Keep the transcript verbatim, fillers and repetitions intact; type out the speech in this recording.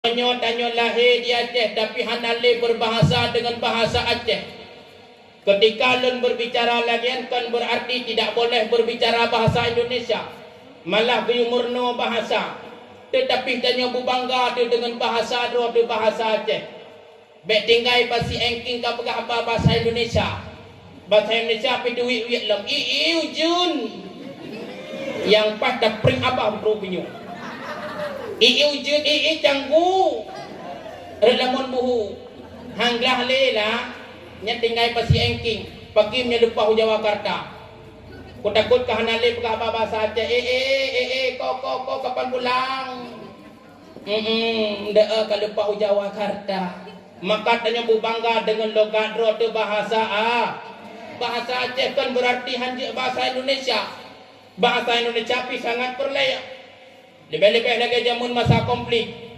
Meunyoe tanyoe lahé di Aceh, tapi hana lé beubahasa deungon bahasa Aceh. Keutika lôn beurbicara lagée nyan, kon beurarti tidak boleh beurbicara bahasa Indonesia. Malah geuyue meurunoe bahasa. Teutapi tanyoe beubangga teuh deungon bahasa droe teuh, bahasa Aceh. Bék tinggai pasi engking ka peugah haba bahasa Indonesia. Bahasa Indonesia pih teuwiet-wiet lom. I, i, ujun. Nyang paih tapring abah bro binyoe. I, i, ujun, i, i, canggu. Rot lamon buhu. Hang glah lé lah. Nyan tinggai pasi engking. Pakriban nyan leupah u Jawa Karta. Kutakot ka hana lé peugah haba bahasa Aceh. Eh, eh, eh, eh, ko, ko, ko, kapan pulang? Mm-mm, ndak, eh, ka leupah u Jawa Karta. Maka tanyoe beubangga deungon logat droe teuh bahasa A. Bahasa Aceh kon beurarti hanjeuet bahasa Indonesia. Bahasa Indonesia pih sangat peureulée. Leubeh-leubeh lagée jameun masa konflik.